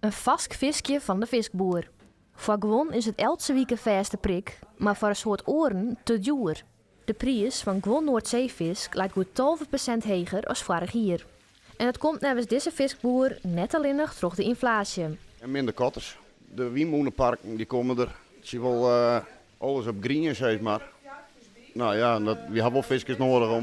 In farsk fiskje fan de fiskboer. Foar guon is it eltse wike fêste prik, mar foar in soad oaren te djoer. De priis fan guon Noardseefisk leit goed 12% heger as foarich jier. En dat komt neffens dizze fiskboer net allinnich troch de ynflaasje. En minder kotters. De wynmûneparken dy komme der. Se wol alles op grien, sis mar. No ja, dat, wy ha wol fiskers nedich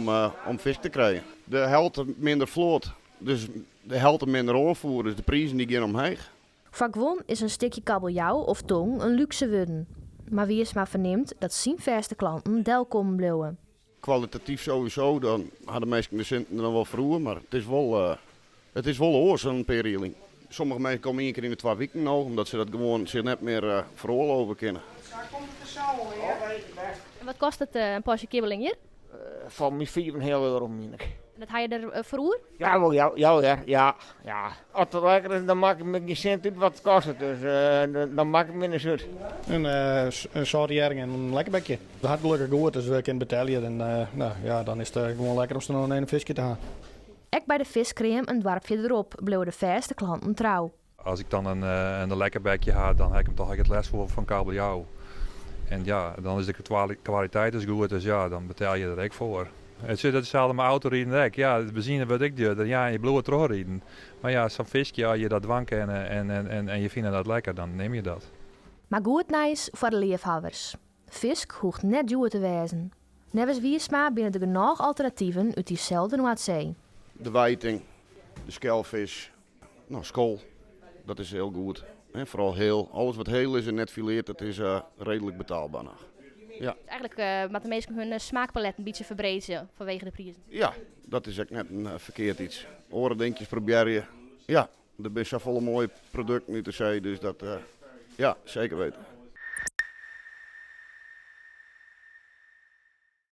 om fisk te krijen. De helte minder float, dus de helte minder oanfoer, dus de prizen dy gean omheech. Foar guon is in stikje kabeljau of tong in lúkse wurden. Mar Wiersma fernimt dat syn fêste klanten delkommen bliuwe. Kwalitatyf sowieso, dan ha de minsken de sinten der noch wol foar oer, mar it is wol oars dan in pear jier lyn. Sommige minsken komme ien kear yn de 2 wiken no, omdat se dat gewoan sich net mear feroarlove kinne. En wat kostet in porsje kibbeling hjir? Foar my €5,5, mien ik. En dat ha je der foar oer? Ja, wol, ja. As it lekker is, dan makket it my gjin sint út wat it kostet. Dus dan makket it my niks út. In sâlte hjerring en in lekkerbekje. It hat gelokkich goed, dus we kinne betelje. En no, ja, dan is it gewoan lekker om noch in fiskje te hawwen. Ek by de fiskkream in doarp fierderop bliuwe de fêste klanten trou. As ik dan in lekkerbekje ha, dan ha ik him toch ek it leafst wol fan kabeljau. En ja, dan is de kwaliteit is goed, dus ja, dan betelje je der ek foar. It sit itselde mei autoriden ek. Ja, de benzine wurdt ek djoerder. Ja, en je bliuwe trochriden. Mar ja, sa'n fiskje, as je dat dwaan kinne en je fine dat lekker, dan nim je dat. Mar goed nijs foar de leafhawwers. Fisk hoecht net djoer te wêzen. Neffens Wiersma binne der genôch alternativen út dyselde Noardsee. De wijting, de skelfisk, no, skol, dat is hiel goed. Hè, foaral hiel, alles wat hiel is en net fileard, dat is reedlik betaalber noch. Ja. Dus eigentlik moatte de minsken hun smaakpalet in bytsje ferbreedzje fanwege de prizen. Ja, dat is ek net in ferkeard yts. Oare dinkjes probearje. Ja, der binne safolle moaie produkten út de see, dus dat, ja, seker witte.